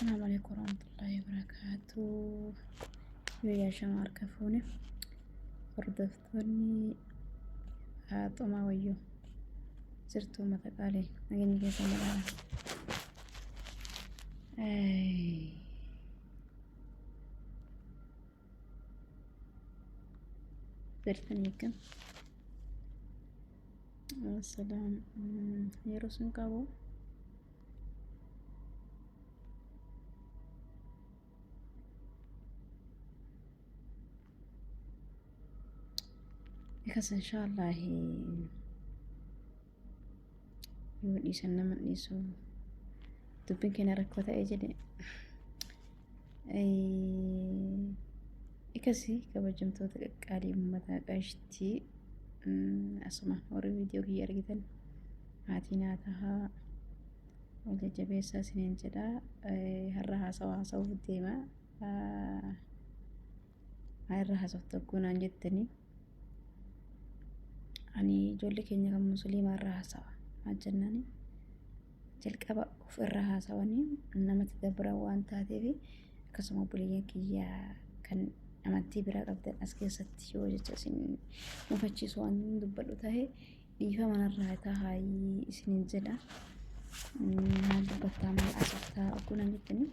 Assalamu alaikum warahmatullahi wabarakatuh. Guyyaa shama harka fuune hordoftoonni Faaxumaa Wayyuu jirtu uummata qaalii nageenyi keessan badhaadha. Jirtanii akkam? Assalaam yeroo sun qabu. Ikas inshaallah yoo dhiisan nama dhiisu dubbiin keenya rakkoo ta'ee jedhe. Ikasi kabajamtoota qaqqaalii uummataa qashtii asuma warri viidiyoo kiyya argitan maatii naa tahaa wal jajjabeessaa isiniin jedha. Har'a haasawa haasawuuf deema. Har'a haasofta naan jettanii ani ijoollee keenya kan musliimaa irraa haasawa maal jennaani jalqaba of irraa haasawanii namatti dabran waan taateef akkasuma obboleeyyan kiyya kan amantii biraa qabdan as keessatti yoo jecha isin mufachiisu waan dubbadhu tahe dhiifama narraa tahaayii isinin jedha. Maal dubbattaa maal haasoftaa akkuma naan jettanii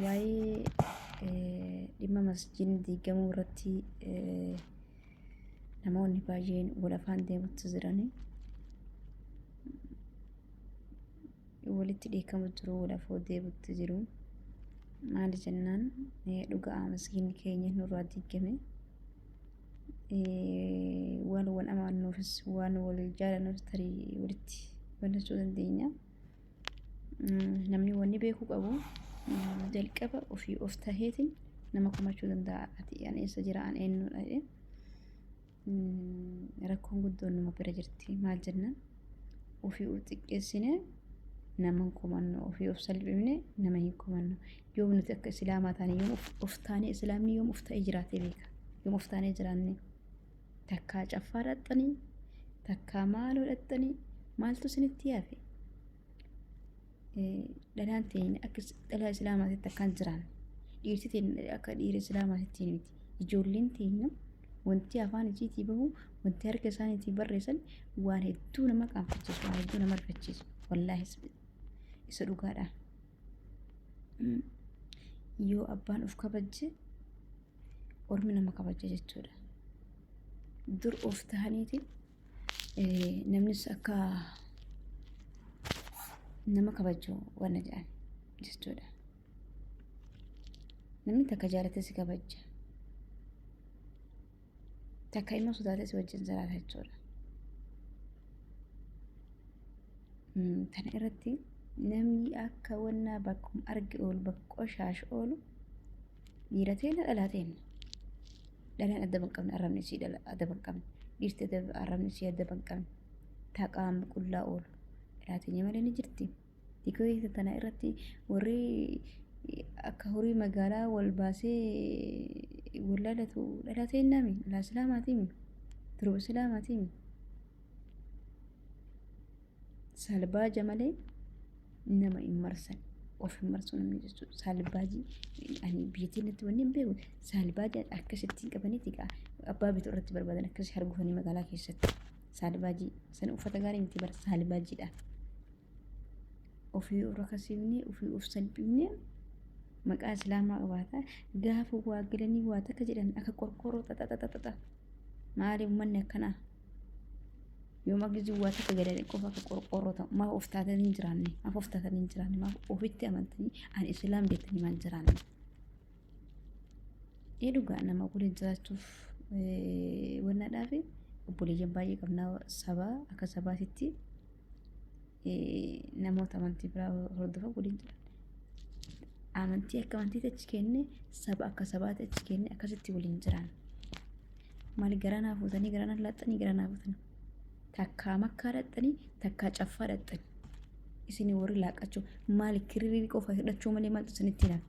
waa'ee dhimma masjiidni diigamuu irratti namoonni baay'een wal afaan deemutti jiranii. Walitti dheekkamu jiru wal afoo deemutti jiru. Maali jennaan dhugaa masjiidni keenya nurraa diigame. Waan wal amannuufis waan wal jaalannuufis tarii walitti balleessuu dandeenya. Namni wanni beekuu qabu jalqaba ofii of taheetiin nama komachuu danda'a. Ati an eessa jira an eenyudha jedhee rakkoon guddoon nama bira jirti. Maal jennaan ofii of xiqqeessinee nama hin komannu ofii of salphifne nama hin komannu. Yoom nuti akka islaamaa taane yoom of taanee islaamni yoom of ta'ee jiraatee beeka. Yoom of taanee jiraanne takkaa caffaa dhaqxanii takkaa maaloo dhaqxanii maaltu isinitti hafe? Dhalaan teenya akka dhalaa islaamaatitti akkaan jiraanne dhiirti teenya akka dhiira islaamaatitti miti. Ijoolleen teenya wanti afaan isiitii bahu wanti harka isaaniitii barreessan waan hedduu nama qaanfachiisu waan hedduu nama rifachiisu wallaahi isa dhugaadha. Yoo abbaan of kabajje ormi nama kabaja jechuudha. Dur of tahaniiti namnis akka nama kabaju wanna jedhan jechuudha. Namni takka jaalate si kabaja. Takka immoo sodaatee si wajjin jiraata jechuudha. Tana irratti namni akka wannaa bakkuma arge oolu bakka qoshaash oolu dhiira teenna dhalaa teenna. Dhalaan adaba hin qabne arrabni isii dhala adaba hin qabne. Dhiirti adaba arrabni isii adaba hin qabne. Ta qaama qullaa oolu. Dhalaa teenya malee ni jirti. Tikoo tana irratti warri akka horii magaalaa wal baasee wal laalatu dhalaa teennaami. Dhalaa islaamaatiimi. Durba islaamaatiimi. Salbaaja malee nama hin marsan. Of hin marsu namni jechuudha. Saalbaajii ani biyya teenyatti wanni hin beeku saalbaaja akkasitti hin qabaniiti egaa abbaa bitu irratti barbaadan akkasii hargufanii magaalaa keessatti. Saalbaajii sana uffata gaarii miti bara saalbaajiidha. Ofii of rakasiifnee ofii of salphifnee maqaa islaamaa qabaata gaafa waa galanii waa takka jedhan akka qorqorroo xaxaxaxaxa maali uummanni akkanaa yoo magizii waa takka galan qofa akka qorqorroo ta'u maaf of taatanii hin jiraanne maaf of taatanii hin jiraanne maaf ofitti amantanii ani islaam jettanii maal jiraanne. Ee dhugaa nama waliin jiraachuuf wannaadhaa fi obboleeyyan baay'ee qabnaa sabaa akka sabaatitti namoota amantii biraa hordofan waliin jiran. Amantii akka amantiitti achi kenne saba akka sabaatti achi kenne akkasitti waliin jiran. Maali garanaa fuutanii garanaa laxxanii garanaa fuutanii takkaa makkaa dhaxxanii takkaa caffaa dhaxxanii isin warri laaqachuu maali kirrii qofa hidhachuu malee maaltu isinitti hafe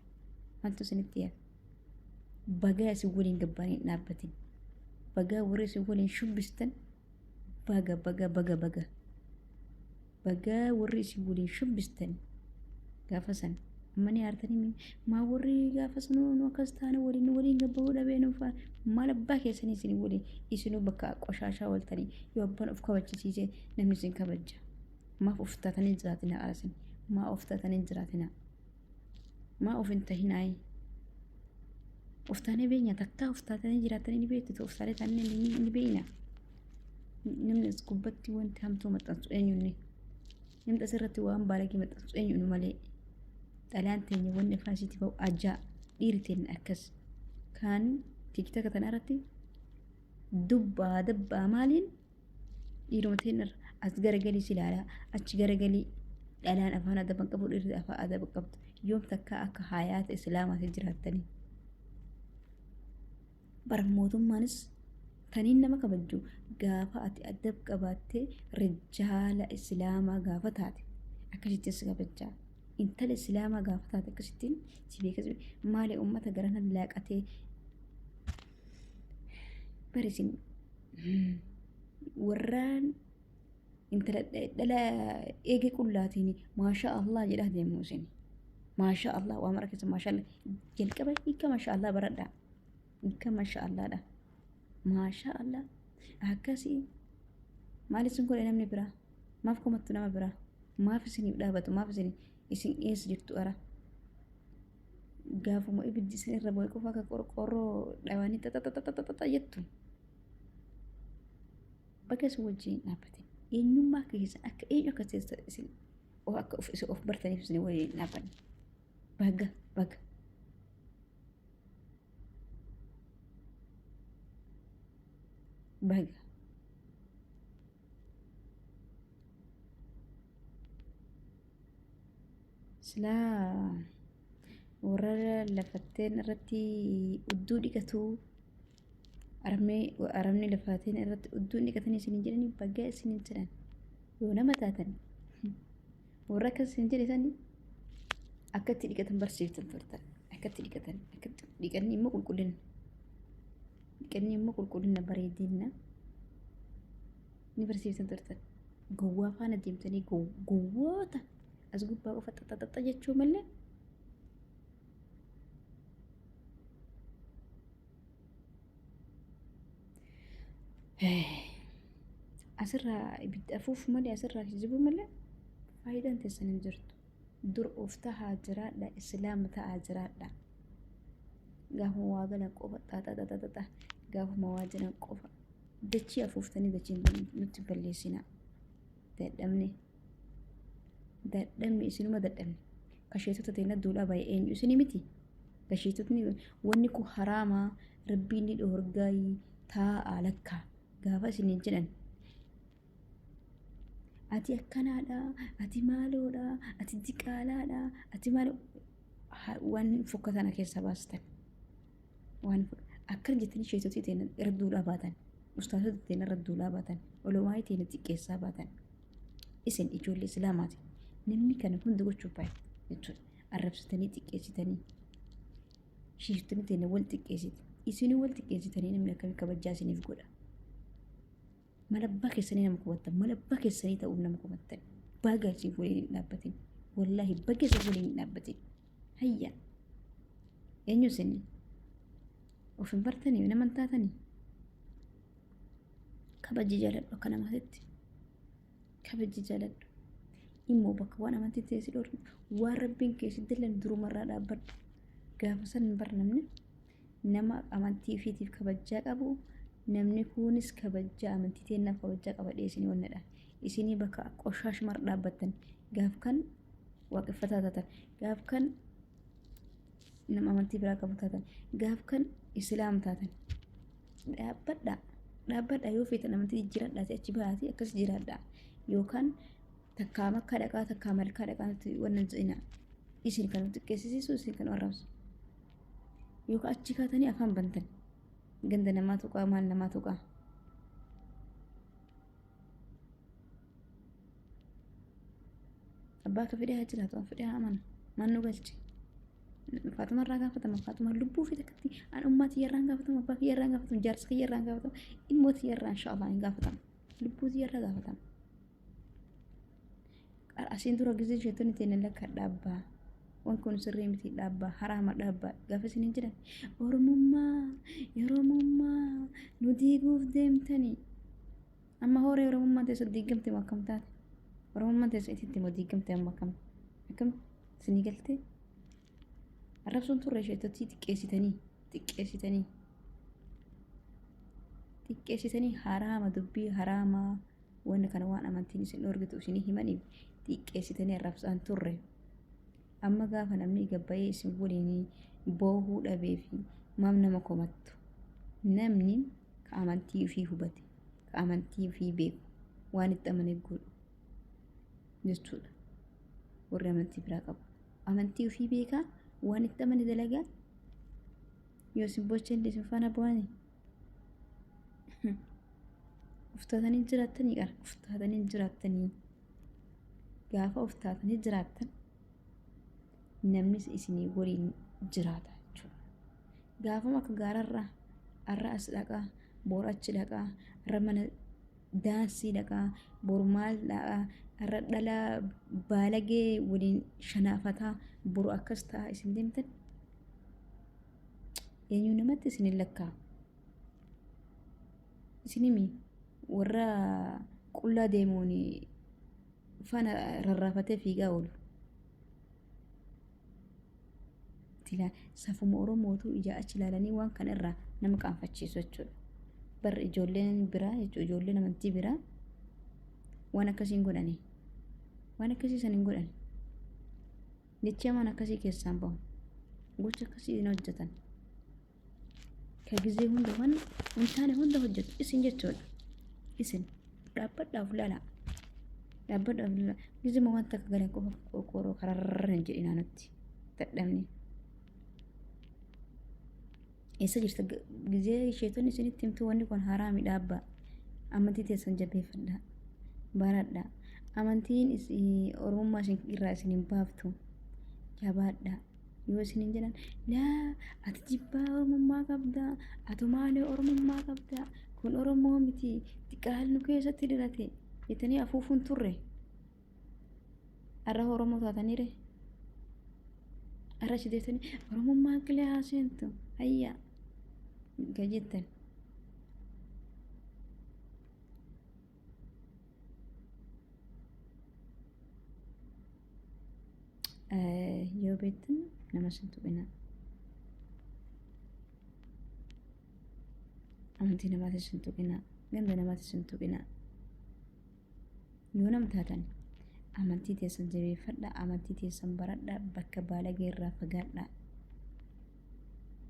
maaltu isinitti hafe bagaa isin waliin gabbaanii hin dhaabbatin bagaa warri isin waliin shubbistan baga baga baga baga bagaa warri isin waliin shubbistan. Gaafa san amma ni aartanii maa warri gaafa sanuu nu akkas taane waliin nu waliin gabbahuu dhabee nu faa maal abbaa keessanii isin waliin isinuu bakka qoshaashaa ooltanii yoo abbaan of kabachisiise namni isin kabajja. Maaf of taatanii jiraatina arasin maa of taatanii jiraatina maa of hin tahinaayi. Of taanee beekna takkaa of taatanii jiraatanii ni beektu of taanee taanee ni beekna. Namni as gubbatti wanti hamtuu maxxansu eenyunni. Namni asirratti waan baalagee maxxansu eenyunu malee. Xalayaan teenya wanni afaan isiitti ba'u ajaa dhiirri teenya akkas. Kaan tiktaka tana irratti dubbaa dabbaa maaliin dhiiruma teenya irra as garagalii si ilaalaa achi garagalii dhalaan afaan adaba hin qabu dhiirri afaan adaba qabdu yoom takkaa akka hayaata islaamaatti jiraattanii. Bar mootummaanis taniin nama kabajju gaafa ati adab qabaattee rijaala islaamaa gaafa taate akkasittiin si kabajjaa. Intala islaamaa gaafa taate akkasittiin si beeka maali ummata garana laaqatee bar isin warraan intala dhala eegee qullaatiin maashaa Allah jedhaa deemu isin. Maashaa Allah waa mara keessa maashaa Allah jalqaba hiika maashaa Allah baradhaa. Hiika maashaa Allahadha. Maashaa Allah akkasii maal isin godhe namni biraa maaf komattu nama biraa maaf isiniif dhaabatu maaf isin isin eessa jirtu ara gaafuma ibiddi isin irra bu'e qofa akka qorqoorroo dhawanii xaxaxaxaxaxa jettu. Baga isin wajjin hin dhaabbatin. Eenyummaa keessan akka eenyu akka isin akka of isin of bartaniif isin waliin hin dhaabbanne. Baga baga. Baga. Silaa warra lafatteen irratti udduu dhiqatuu Arabni arabni lafaatiin irratti udduun dhiqatanii isin jedhanii baga isin jedhan yoo nama taatan warra akkas isin jedhe sani akka itti dhiqatan barsiiftan turtan akka itti dhiqatan akka itti dhiqanni immoo qulqullina dhiqanni immoo qulqullina bareedina ni barsiiftan turtan gowwaa faana deemtanii gowwoota as gubbaa qofa xaxaxaxa jechuu malee Asirraa ibidda afuufu malee asirraa kijibuu malee faayidaan teessan hin jirtu. Dur of tahaa jiraadha islaama ta'aa jiraadha. Gaafuma waa galan qofa xaxaxaxaxa gaafuma waa jiran qofa dachii afuuftanii dachii nutti balleessinaa. Dadhabne dadhabne isinuma dadhabne kasheetota teenya duudhaa baay'ee eenyu isinii miti. Gashiitotni wanni kun haraamaa rabbiin ni dhoorgaayii taa'aa lakkaa gaafa isiniin jedhan. Ati akkanaadha, ati maaloodha, ati diqaalaadha, ati maaloo waan fokkatana keessa baastan. Waan akkana jettanii sheetotii teenya irra duulaa baatan, ustaasota teenya irra duulaa baatan, olomaayii teenya xiqqeessaa baatan. Isin ijoollee islaamaati. Namni kana hunda gochuuf baay'ee jechuudha. Arrabsitanii xiqqeessitanii shiiftonni teenya wal xiqqeessiti. Isinii wal xiqqeessitanii namni akkamii kabajaa isiniif godha. Malabbaa keessanii nama qubattan, malabbaa keessanii ta'uuf nama qubattan. Baga isin waliin hin dhaabbatin. Wallaahi baga isin waliin hin dhaabbatin. Hayya. Eenyu isin? Of hin bartanii nama hin taatanii? Kabajji jaaladhu akka namaatitti. Kabajji jaaladhu. Immoo bakka waan amantii ta'e si dhorku waan rabbiin kee si dillan durumarraa dhaabbadhu. Gaafa san bar namni nama amantii ofiitiif kabajjaa qabu namni kunis kabajjaa amantii teennaaf kabajjaa qaba dhiyeessinii wannadha. Isinii bakka qoshaashumar dhaabbattan gaaf kan waaqeffataa taatan gaaf kan nama amantii biraa qabu taatan gaaf kan islaam taatan dhaabbadhaa dhaabbadhaa yoo feetan amantii jijjiiradhaati achi bahaatii akkas jiraadhaa yookaan takkaa makkaa dhaqaa takkaa malkaa dhaqaa nutti wannan jedhina isin kan nutti xiqqeessisiisu isin kan arrabsu yookaan achi kaatanii afaan bantan ganda namaa tuqaa maal namaa tuqaa. Abbaa akka fedhee haa jiraatu, akka fedhee haa amanu. Maal nu galche? Faatuma irraa gaafatama. Faatuma lubbuu fi takkatti an ummaa tiyya irraa hin gaafatama, abbaa kiyya irraa hin gaafatama, jaarsa kiyya irraa hin gaafatama, ilmoo tiyya irraa inshaallah hin gaafatama. Lubbuu tiyya irraa gaafatama. Asiin dura gizee isheetonni teenya lakka dhaabbaa. Waan kun sirrii miti dhaabbaa haraama dhaabbaa gaafa isiniin jedhan Oromummaa Oromummaa nu diiguuf deemtanii. Amma hooree Oromummaan teessa diigamte moo akkam taate? Oromummaan teessa ititti moo diigamte amma akkam? Akkam isinii galtee? Arrabsoon turre isheetottii xiqqeessitanii xiqqeessitanii xiqqeessitanii haraama dubbii haraamaa wanni kana waan amantiin isin dhoorgitu isinii himaniif xiqqeessitanii arrabsaan turre. Amma gaafa namni gabbayee isin waliin boohuu dhabee fi maam nama komattu. Namni ka amantii ofii hubate, ka amantii ofii beeku, waan itti amane godhu jechuudha. Warri amantii biraa qabu. Amantii ofii beekaa, waan itti amane dalagaa. Yoo isin boochan isin faana bu'anii. Uftatanii jiraattanii qara. Uftatanii jiraattanii. Gaafa uftatanii jiraattan namnis isinii waliin jiraata jechuudha. Gaafuma akka gaararraa har'a as dhaqaa, bor achi dhaqaa, har'a mana daansii dhaqaa, bor maal dhaqaa, har'a dhala baalagee waliin shanaafataa, boru akkas ta'a isin deemtan eenyu namatti isin hin lakkaa'u. Isin himi warra qullaa deemuun faana rarraafatee fiigaa oolu. Safuma Oromootu ija achi ilaalanii waan kana irraa nama qaanfachiisu jechuudha. Barri ijoolleen biraa jechuudha ijoolleen amantii biraa waan akkasii hin godhani. Waan akkasii san hin godhani. Jechi hamaan akkasii keessaan bahu. Gocha akkasii hin hojjetan. Ka gizee hunda waan hin taane hunda hojjetu isin jechuudha. Isin dhaabbadhaaf lala. Dhaabbadhaaf lala. Gizuma waan takka galan qofa qorqoorroo kararra hin jedhinaa nutti. Dadhabne. Eessa jirta gizee isheetonni isinitti himtu wanni kun haraami dhaabbaa. Amantii teessan jabeeffadhaa. Baradhaa. Amantiin Oromummaa isin irraa isin hin baaftu. Jabaadhaa. Yoo isiniin jedhan laa ati jibbaa Oromummaa qabda, ati maalee Oromummaa qabda, kun Oromoo miti, xiqqaan nu keessatti dhalate jettanii afuufuun turre. Har'a Oromoo taataniire. Har'a achi deettanii Oromummaan qilee haa seentu hayyaa kan jettan. Yoo beektan nama sin tuqinaa. Amantii namaatis hin tuqinaa. Ganda namaatis hin tuqinaa. Yoo nam taatan amantii teessan jabeeffadhaa, amantii teessan baradhaa, bakka baalagee irraa fagaadhaa.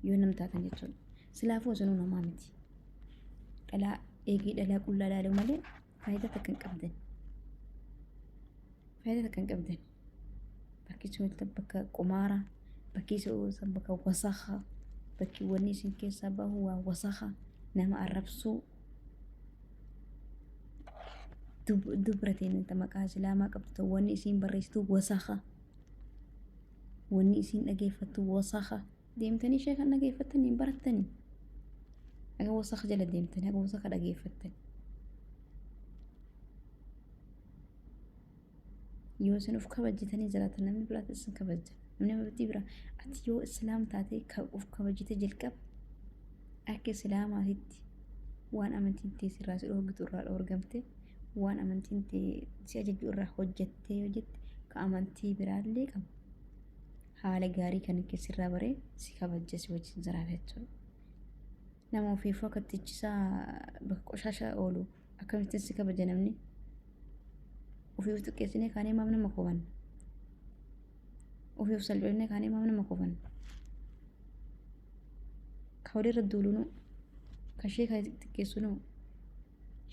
Yoo nam taatan jechuudha. Silaafuu isinuu namaa miti. Dhalaa eegee dhalaa qullaa ilaaluu malee faayidaa takka hin qabdan. Faayidaa takka hin qabdan. Bakki isin ooltan bakka qumaaraa, bakki isin ooltan bakka wasakaa, bakki wanni isin keessaa bahu waa wasakaa, nama arrabsuu. Dubra teenya maqaa islaamaa qabdu wanni isiin barreessitu wasakaa, wanni isiin dhageeffattu wasakaa. Deemtanii ishee kan dhageeffattanii hin barattanii. Haga wasaka jala deemtanii haga wasaka dhageeffattan. Yoo isin of kabajjitanii jiraatan namni biraas isin kabajja. Namni amantii biraa ati yoo islaam taatee of kabajjite jalqaba akka islaamaatitti waan amantiin tee sirraa si dhoorgitu irraa dhoorgamte waan amantiin tee si ajajju irraa hojjattee yoo jette ka amantii biraallee qabu haala gaarii kan kee sirraa baree si kabajja si wajjin jiraata jechuudha. Nama ofiifuu akka tichisaa bakka qoshaasha oolu akkamittiin si kabaja namni? Ofiif xiqqeessinee kaanee maaf nama kobanna? Ofiif salphifnee kaanee maaf nama kobanna? Ka walirra duulunuu, ka ishee ka xiqqeessunuu,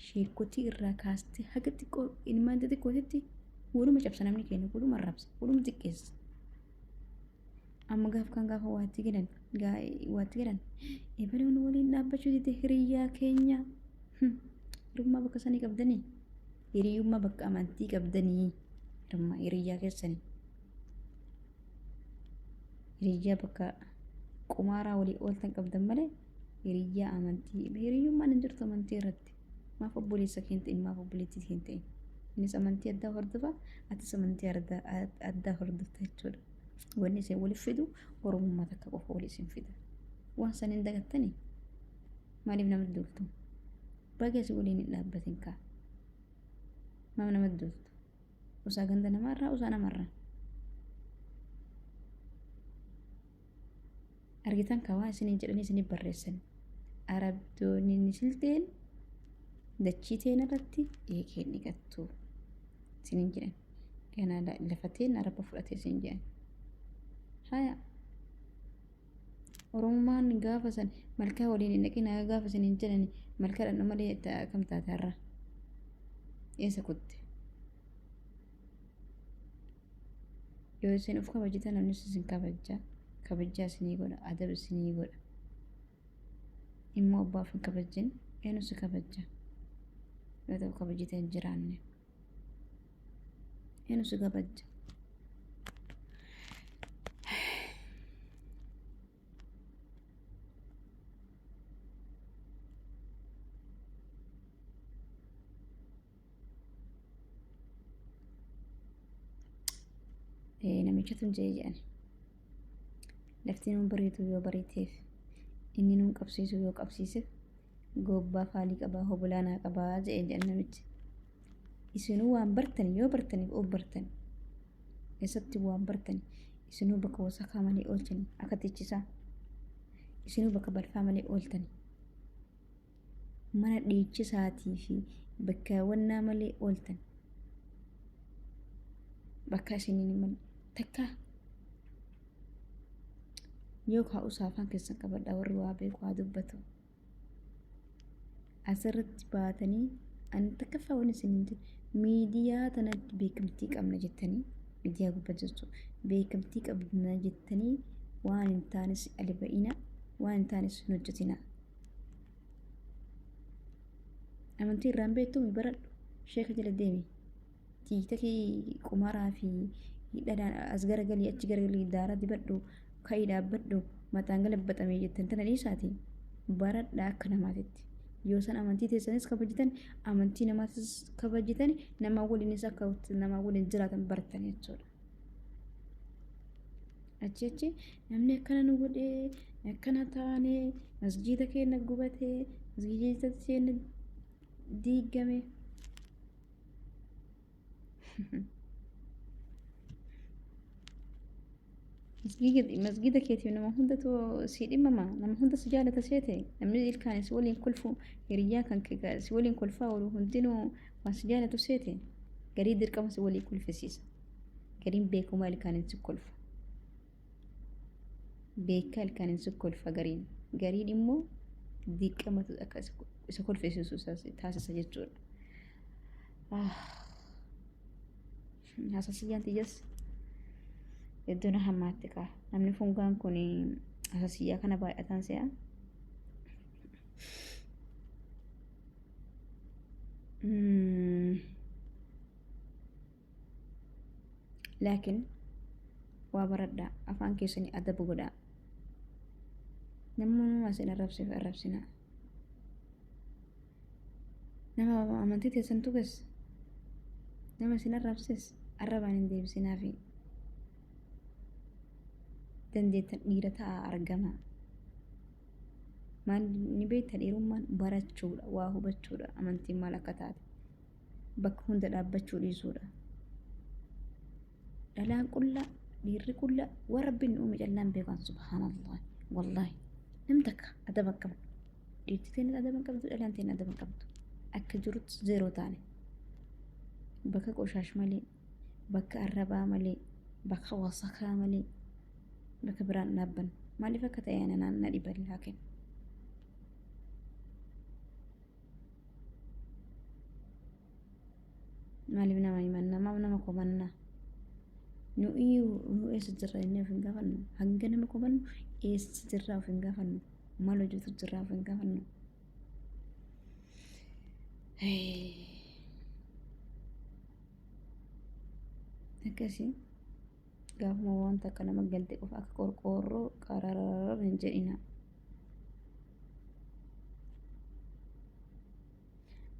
sheekotii irraa kaastee haga xiqqoo ilmaan xixiqqootitti waluma cabsa namni keenya waluma arrabsa waluma xiqqeessa. Amma gaaf kan gaafa waatti galan waatti galan ebaluun waliin dhaabbachuu dide hiriyyaa keenya hiriyummaa bakka sanii qabdanii hiriyummaa bakka amantii qabdanii hiriyummaa hiriyyaa keessanii hiriyyaa bakka qumaaraa walii ooltan qabdan malee hiriyyaa amantii hiriyyummaan hin jirtu amantii irratti maaf obboleessa kee hin ta'in maaf obboleettii kee hin ta'in innis amantii addaa hordofa atis amantii addaa hordofta jechuudha. Wanni isin waliif fidu Oromummaa takka qofa wali isin fida. Waan san hin dagattanii? Maaliif namatti duultu? Baga isin waliin hin dhaabbatin kaa. Maaf namatti duultu? Usaa ganda namaarraa usaa namarraa. Argitan kaa waan isiniin jedhanii isinii barreessan. Arabdoonni ni silteen dachii teen irratti eegeen dhiqattu isiniin jedhan. Ganaa lafa teen araba fudhate isin jedhan. Haya. Oromummaan gaafa san malkaa waliin hin dhaqinaa gaafa isiniin jedhani malkaa dhandhu malee kam taate har'a? Eessa kutte? Yoo isin of kabajitan namnis isin kabajja. Kabajjaa isinii godha, adaba isinii godha. Immoo abbaa of hin kabajjin eenyu si kabajja? Yoo ta'u kabajitee hin jiraanne. Eenyu si kabajja? Namicha tun jee jedhan. Lafti nuun bareedu yoo bareeteef inni nuun qabsiisu yoo qabsiiseef gobbaa faalii qabaa hobolaanaa qabaa jee jedhan namichi. Isinuu waan bartan yoo bartaniif of bartan. Eessatti waan bartan isinuu bakka wasakaa malee oolchani akka tichisaa. Isinuu bakka balfaa malee ooltani. Mana dhiichisaatii fi bakka wannaa malee ooltan. Bakka isiniin hin malle takka yoo kaa'usaa afaan keessan qabadha warri waa beeku haa dubbatu. Asirratti baatanii ani takkaffaa waan isiniin jedhu miidiyaa tanatti beekamtii qabna jettanii miidiyaa gubbaa jirtu beekamtii qabna jettanii waan hin taanes ali ba'ina waan hin taanes hin hojjetina. Amantii irraan beektuu baradhu sheeka jala deemi. Tiiktakii qumaraa fi dhadhaan as garagalii achi garagalii daaraa dibadhu ka'ii dhaabbadhu mataan galabbaxamee jettan tana dhiisaati baradhaa akka namaatitti. Yoo san amantii teessanis kabajitan amantii namaatis kabajitan namaa waliinis akka namaa waliin jiraatan bartan jechuudha. Achi achi namni akkana nu godhee akkana taane masjiida keenya gubatee masjiida keenya diigame. Masgiida keetiif nama hundatu si dhimmama nama hunda si jaalata seete namni ilkaan si waliin kolfu hiriyaa kan si waliin kolfaa oolu hundinuu waan si jaalatu seete garii dirqama si walii kolfisiisa. Gariin beekumaa ilkaaniin si kolfa. Beekaa ilkaaniin si kolfa gariin. Gariin immoo dirqamatu akka isa kolfisiisu taasisa jechuudha. Hasasiyyaan tiyyas hedduu na hammaatti kaa. Namni fungaan kun hasasiyyaa kana baay'ataan se'a. Laakiin waa baradhaa afaan keessanii adaba godhaa. Namni isin arrabseef arrabsinaa. Nama amantii teessan tuqes nama isin arrabses arrabaan hin deebisinaafi. Dandeettan dhiira ta'aa argamaa. Maal ni beekta dhiirummaan barachuudha waa hubachuudha amantiin maal akka taate. Bakka hunda dhaabbachuu dhiisuudha. Dhalaan qullaa, dhiirri qullaa, waan rabbiin nu uume callaan beekan subhaanallah. Wallaahi nam takka adaba hin qabnu. Dhiirti teenya adaba hin qabdu, dhalaan teenya adaba hin qabdu. Akka jirutti zeeroo taane. Bakka qoshaash malee, bakka arrabaa malee, bakka wasakaa malee, bakka biraan dhaabbannu. Maaliif akka ta'e ana na dhiba laakiin. Maaliif nama himanna? Maaf nama komanna? Nuyi nu eessa jirra jennee of hin gaafannu. Hanga nama komannu eessa jirra of hin gaafannu. Maal hojjetu jirra of hin gaafannu. Akkasii gaafuma wanta akka nama galte qofa akka qorqoorroo qarararara hin jedhina.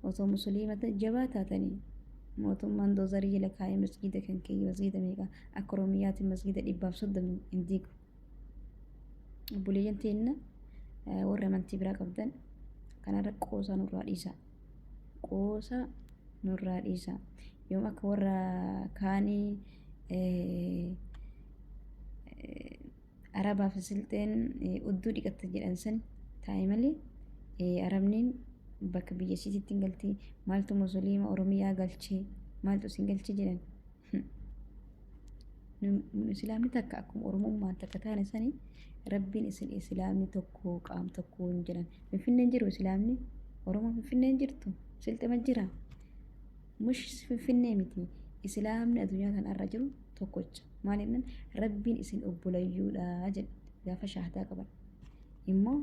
Osoo musliima jabaa taatanii Mootummaan doozarii jala kaa'ee masgiida kan kee masgiida meeqa akka Oromiyaatiin masgiida 130 hin diigu. Obboleeyyan teenna, warri amantii biraa qabdan, kanarra qoosaa nurraa dhiisaa. Qoosaa nurraa dhiisaa. Yoom akka warra kaanii Arabaa fi Silxeen udduu dhiqatte jedhan san taa'e malee, Arabniin bakka biyya isiititti hin galti, maaltu Musliima Oromiyaa galchee, maaltu isin galchee jedhan. Islaamni takka, akkuma Oromummaan takka taane sani Rabbiin isin Islaamni tokko, qaam tokko hin jedhan. Finfinneen jiru Islaamni Oromoo Finfinneen jirtu Silxema jira. Mush Finfinnee miti, Islaamni addunyaa tanarra jiru tokkocha. Maal jennaan, Rabbiin isin obbolayyuudha jedhe gaafa shaahadaa qaban. Immoo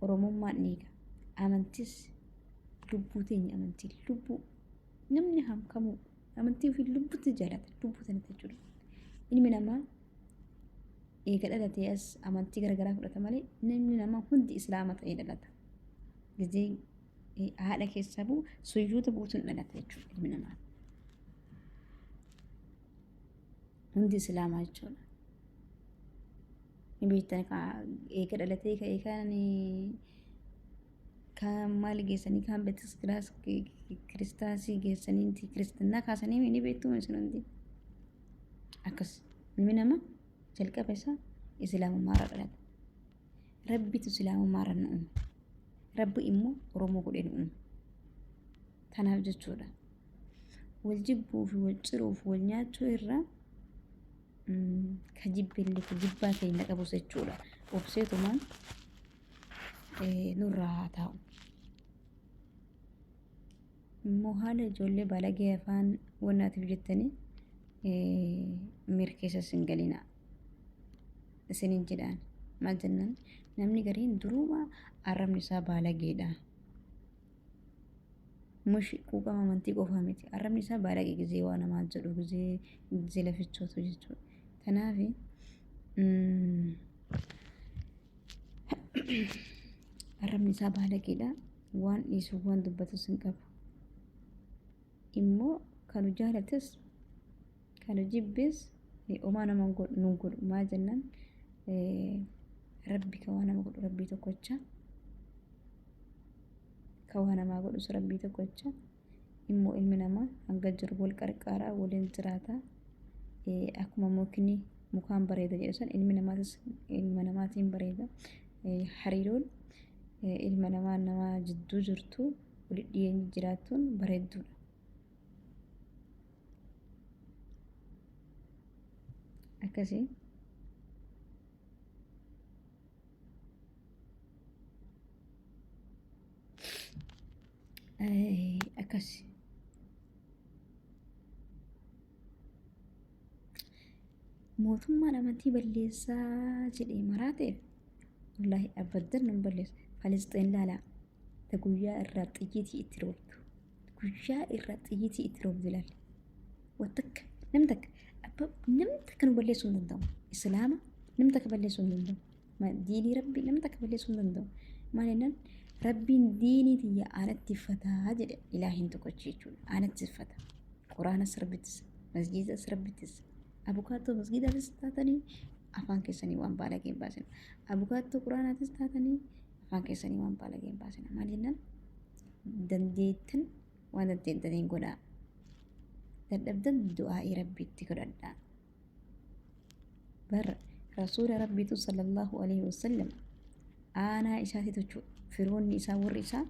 Oromummaan dhiiga. Amantis lubbuu teenya, amantii lubbuu, namni hamkamuu amantii ofii lubbutti jaalata, lubbuu sanatti jechuudha. Ilmi namaa eega dhalatee as amantii garagaraa fudhata malee, namni namaa hundi Islaama ta'ee dhalata. Gizee haadha keessaa bu'u suyyoota guutuun dhalata jechuudha ilmi namaa. Hundi Islaamaa jechuudha. Ni beektan, eega dhalatee ka'ee kan kaan maal geessanii, kaan beetis kiristaasii geessanii kiristinnaa kaasanii, ni beektu isin hundi. Akkas ilmi namaa jalqaba isaa Islaamummaarra dhalata. Rabbitu Islaamummaarra nu uume. Rabbi immoo Oromoo godhee nu uume. Kanaaf jechuudha. Wal jibbuu fi wal ciruu fi wal nyaachuu irra, ka jibbillee ka jibbaa keenya qabus jechuudha. Obseetumaan nurraa haa taa'u. Immoo haala ijoollee balagee afaan wannaatiif jettanii mirkeessa isin galinaa isinin jedhaan. Maal jennaan, namni gariin duruuma arrabni isaa baalageedha. Mushi quuqama amantii qofaa miti. Arrabni isaa baalagee gizee waa namaa jedhu, gizee gizee lafichootu jechuudha. Kanaaf arrabni isaa baalageedha. Waan dhiisu waan dubbatus hin qabu. Immoo kanu jaalates kanu jibbes homaa nama nu godhu. Maal jennaan, Rabbi ka waa nama godhu Rabbii tokkocha. Ka waa namaa godhus Rabbii tokkocha. Immoo ilmi namaa hanga jiru wal qarqaaraa waliin jiraata. Akkuma mukni mukaan bareeda jedhu san, ilmi namaatis ilma namaatiin bareeda. Hariiroon ilma namaa namaa jidduu jirtu, walitti dhiyeenyi jiraattuun bareedduudha. Akkasii. Akkasi. Mootummaan amantii balleessaa jedhee maraateef, wallaahi abaddan nun balleessu. Falisxiin laalaa, ta guyyaa irraa xiyyiitii itti roobdu. Guyyaa irraa xiyyiitii itti roobdu ilaali. Wattakka namni takka namni takka nu balleessuu hin danda'u. Islaama namni takka balleessuu hin danda'u. Diinii Rabbii namni takka balleessuu hin danda'u. Maal jennaan, Rabbiin diinii tiyya anatti uffataa jedhe, ilaahiin tokkochi jechuudha. Anatti uffata. Quraanas Rabbittis, masjiidas Rabbittis. Abukaattoo masjiidaatis taatanii afaan keessanii waan baalagee hin baasina. Abukaattoo quraanaatis taatanii afaan keessanii waan baalagee hin baasina. Maal jennaan, dandeettan waan dandeettaniin godhaa. Dadhabdan du'aa'ii Rabbiitti godhadhaa. Bar Rasuula Rabbiitu sallallahu alaihi wasallam aanaa isaati jechuudha. Firoonni isaa, warri isaa,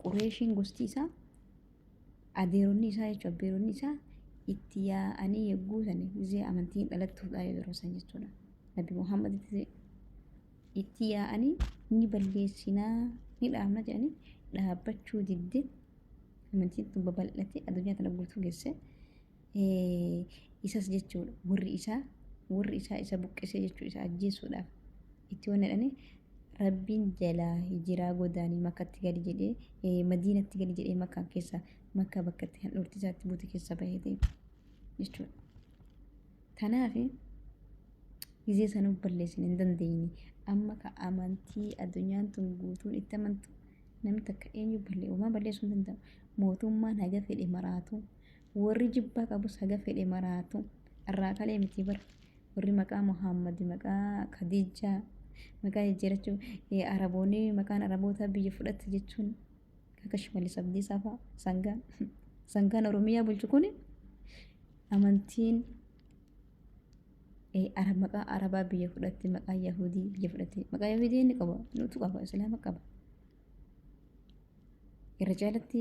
Qureeshiin, gosti isaa, adeeronni isaa jechuudha, abbeeronni isaa itti yaa'anii yogguu san gizee amantiin dhalattuudha yeroo san jechuudha. Nabi Muhammad itti yaa'anii ni balleessinaa, ni dhaabna jedhanii dhaabbachuu didde. Amantiin tun babal'ate, addunyaa tana guutuu geesse. Isas jechuudha, warri isaa isa buqqisee jechuu, isa ajjeesuudhaaf itti waan jedhanii, Rabbiin jalaa hijiraa godaanii Makkatti gadi jedhee, Madiinatti gadi jedhee, Makkaan keessa, Makkaa bakka itti handhuurti isaatti buute keessa bahee deeme jechuudha. Kanaaf gizee sanuu balleessin hin dandeenye. Amma ka amantii addunyaan tun guutuun itti amantu namni takka eenyu ballee uumaa balleessuu hin danda'u. Mootummaan haga fedhe maraatu. Warri jibbaa qabus haga fedhe maraatu irraa kalee miti bara. Warri maqaa Muhammad, maqaa Khadiijaa, maqaa jijjiirachuu Araboonni maqaan Arabootaa biyya fudhatte jechuun akka Shimallis Abdiisaa fa'a sangaan sangaan Oromiyaa bulchu kuni amantiin maqaa Arabaa biyya fudhatte, maqaa Yahudii biyya fudhatte. Maqaa Yahudii inni qaba, nutu qaba, Islaama qaba. Irra caalatti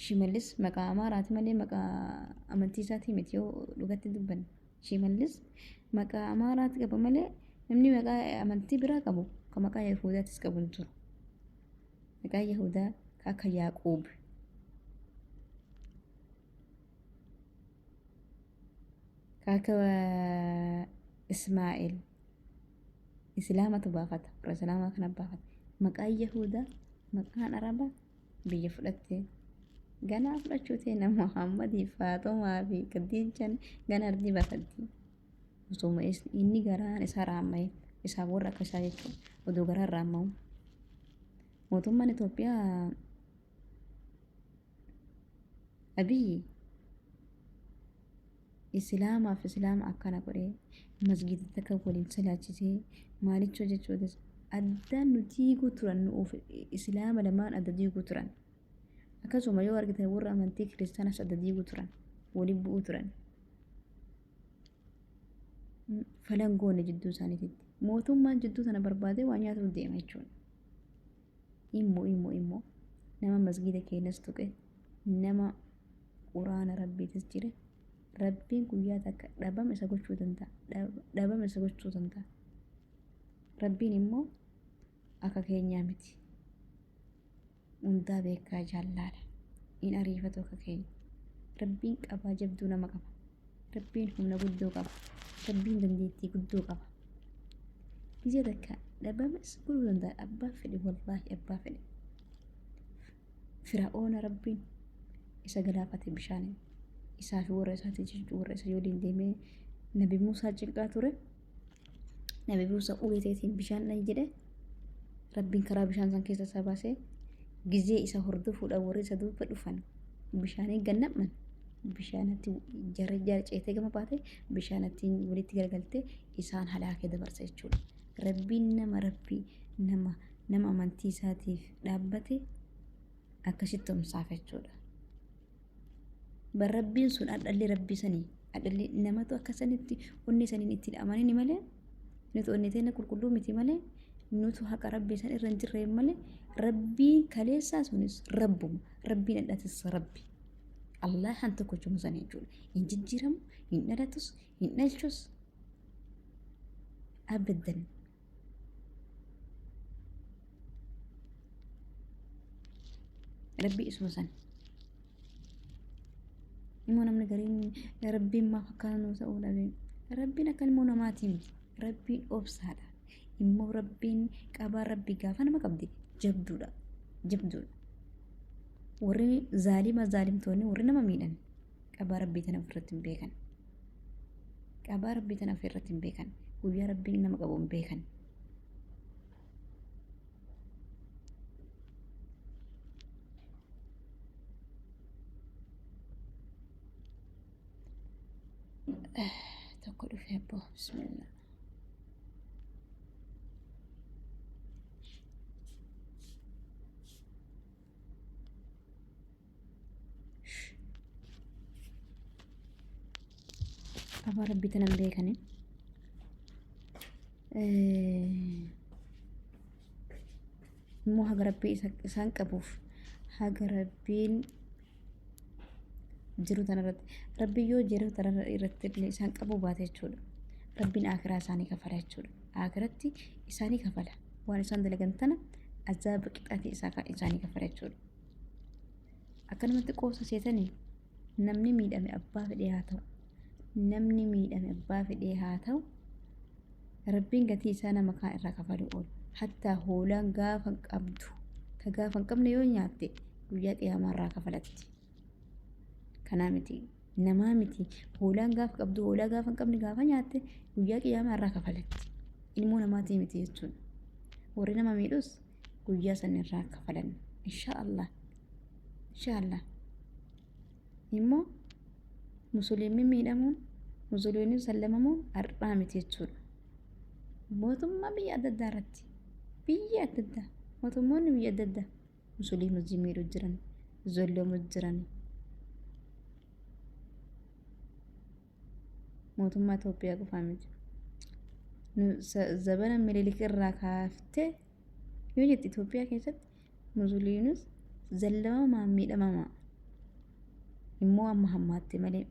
Shimallis maqaa Amaaraati malee maqaa amantii isaatii miti yoo dhugatti dubbanne. Shimallis maqaa Amaaraati qaba malee namni maqaa amantii biraa qabu kan maqaa Yahudaatis qabu hin jiru. Maqaa Yahudaa ka akka Yaaquub. Ka akka Ismaa'eel. Islaamatu baafata. Warra Islaamaa kana baafata. Maqaan Yahudaa, maqaan Arabaa biyya fudhatte. Ganaa fudhachuu teena Muhammadii, Faaxumaa fi Khadiijaan gana ardii baafatti. Osuma inni garaan isaa raamma'e isaaf warra akka isaa jechuudha. Odoo garaan raamma'u. Mootummaan Itoophiyaa Abiyyi Islaamaaf Islaama akkana godhee masgiidatti akka waliin salaachisee maalichoo jechuutis addaan nu diiguu turan, nuuf Islaama lamaan adda diiguu turan. Akkasuma yoo argitan warra amantii kiristaanas adda diiguu turan, waliin bu'uu turan. Falan goone jidduu isaaniititti. Mootummaan jidduu tana barbaadee waa nyaatuuf deema jechuudha. Immoo nama masgiida keenyas tuqe, nama quraana rabbiitis jire, rabbiin guyyaa takka dhabama isa gochuu danda'a. Dhabama isa gochuu danda'a. Rabbiin immoo akka keenyaa miti. Hundaa beekaa jaallaadha. Hin ariifatu akka keenya. Rabbiin qabaa jabduu nama qaba. Rabbiin humna guddoo qaba. Rabbiin dandeettii guddoo qaba. Gizee takka dhabama isa godhuu danda'a. Abbaa fedhe, wallaahi abbaa fedhe. Fira'oona Rabbiin isa galaafate bishaaniin. Isaa fi warra isaati jechuun warra isa waliin deemee Nabi Muusaa cinqaa ture. Nabi Muusaa ulee ta'eetiin bishaan dhayi jedhe. Rabbiin karaa bishaan san keessa isa baasee gizee isa hordofuudhaan warri isa duuba dhufan bishaanii gannamman bishaanatti jara jara ceetee gama baate bishaanatti walitti garagaltee isaan halaakee dabarsa jechuudha. Rabbiin nama rabbii nama nama amantii isaatiif dhaabbate akkasitti tumsaaf jechuudha. Bar rabbiin sun adhalli rabbii sanii adhalli namatu akka sanitti onni saniin ittiin amanini malee, nuti onni teenya qulqulluu miti malee, nutu haqa rabbii san irra hin jirre malee, rabbiin kaleessaa sunis rabbuma, rabbiin adhatis rabbi Allahan tokkochuma sana jechuudha. Hin jijjiiramu, hin dhalatus, hin dhalchus abaddan. Rabbi isuma san. Immoo namni gariin rabbiin maaf akkana nuu ta'uu dhabe? Rabbiin akka ilmoo namaatii miti. Rabbiin obsaadha. Immoo rabbiin qabaa rabbi gaafa nama qabde jabduudha. Jabduudha. Warri zaalima zaalimtoonni warri nama miidhan qabaa rabbii tana ofirratti hin beekan. Qabaa rabbii tana ofirratti hin beekan. Guyyaa rabbiin nama qabu hin beekan. Tokko dhufee abboo, bismillah. Qabaa rabbii tana hin beekani. Immoo haga rabbii isaan qabuuf, haga rabbiin jiru tana irratti, rabbiin yoo jiru tana irratti illee isaan qabuu baate jechuudha. Rabbiin akiraa isaanii kafala jechuudha. Akiratti isaanii kafala. Waan isaan dalagan tana azaaba qixaatii isaanii kafala jechuudha. Akkanumatti qoosa seetanii namni miidhame abbaa fedhee haa ta'u. Namni miidhame abbaa fedhee haa ta'u. Rabbiin gatii isaa nama kaan irraa kafaluu oolu. Hattaa hoolaan gaafa hin qabdu. Ta gaafa hin qabne yoo nyaatte guyyaa qiyaamaa irraa kafalatti. Kanaa miti. Namaa miti. Hoolaan gaafa qabdu hoolaa gaafa hin qabne gaafa nyaatte guyyaa qiyaamaa irraa kafalatti. Ilmoo namaatii miti jechuudha. Warri nama miidhus guyyaa san irraa kafalan. Insha Allah. Insha Allah. Immoo Musliimni miidhamuun, musliimni sallamamuun har'aa miti jechuudha. Mootummaa biyya adda addaa irratti, biyya adda addaa, mootummoonni biyya adda addaa musliima miidhuu jiran, zolloomuu jiran. Mootummaa Itoophiyaa qofaa miti. Zabana Minilik irraa kaaftee yoo jette Itoophiyaa keessatti musliimis zallamamaa miidhamamaa immoo amma hammaatte malee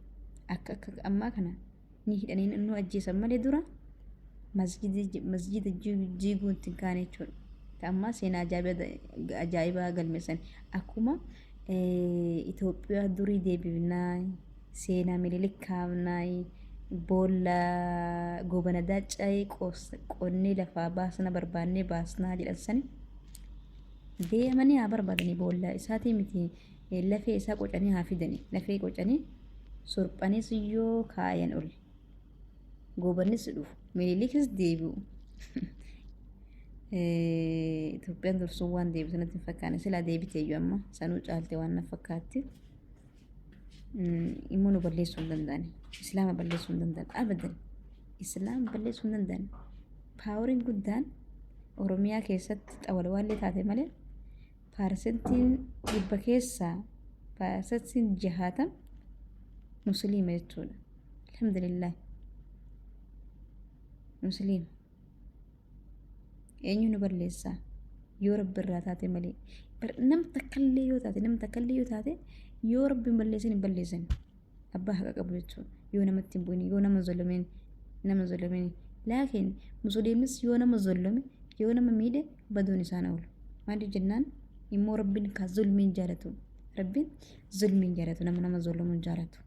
akka akka ammaa kana ni hidhanii nu ajjeesan malee dura masjida jiiguu itti hin kaane jechuudha. Ta ammaa seenaa ajaa'ibaa galmeessan akkuma Itoophiyaa durii deebifnaa, seenaa Minilik kaafnaa, boolla Goobana Daaccee qonnee lafaa baasna barbaannee baasnaa jedhan sani deemanii haa barbaadanii, boolla isaatii miti, lafee isaa qocanii haa fidanii, lafee qocanii surphanis yoo kaayan ol Goobannis dhufu, Minilikis deebi'u. Itoophiyaan dursuun waan deebisu natti hin fakkaanne, silaa deebite iyyuu amma sanuu caalte waan na fakkaatti. Immoo nu balleessuu hin danda'ani. Islaama balleessuu hin danda'an. Abadan. Islaama balleessuu hin danda'an. Poweriin guddaan Oromiyaa keessatti xawalwaallee taate malee percentiin 100 keessaa percentiin 60 musliima jechuudha. Alhamdulillah. Musliima. Eenyu nu balleessaa? Yoo Rabbi irraa taate malee. Nam takkallee yoo taate, nam takkallee yoo taate, yoo Rabbi hin balleessin hin balleessan. Abbaa haqa qabu jechuudha. Yoo namatti hin bu'in, yoo nama zolomin, nama zolomin. Laakiin musliimis yoo nama zolome, yoo nama miidhe baduun isaan oolu. Maaliif jennaan immoo Rabbiin ka zulmiin jaalatu. Rabbiin zulmiin jaalatu, nama nama zolomuun jaalatu.